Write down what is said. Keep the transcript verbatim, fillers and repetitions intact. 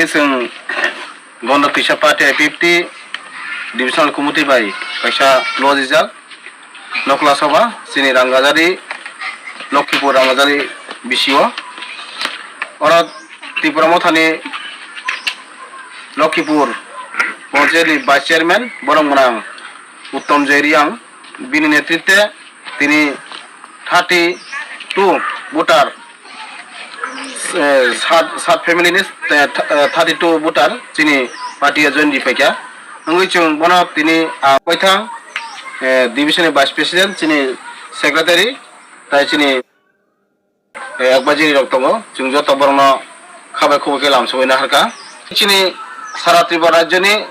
Chwng Gonda Kisa Party I P F T Divisional Committee bai kaisa lojijak Nokla Sabha chini Rangajari, Lokhipur Rangajari bisio. Oro Tipra Mothani Lokhipur Panchayat ni Vice Chairman borok mwnang Uttom Joy Reang, bini netritwe tini thirty two voter, eh, sat, sat family ni, eh, th-, eh, thirty two voter chini party o join ripaikha. Wngwi chwng bono tini ang paithang, eh, division ni vice president, chini secretary, tai chini, eh, advisory rok tongo. Chwng joto borokno khabai khubui khe lamsogwi naharkha. Chini sara Tripura rajyoni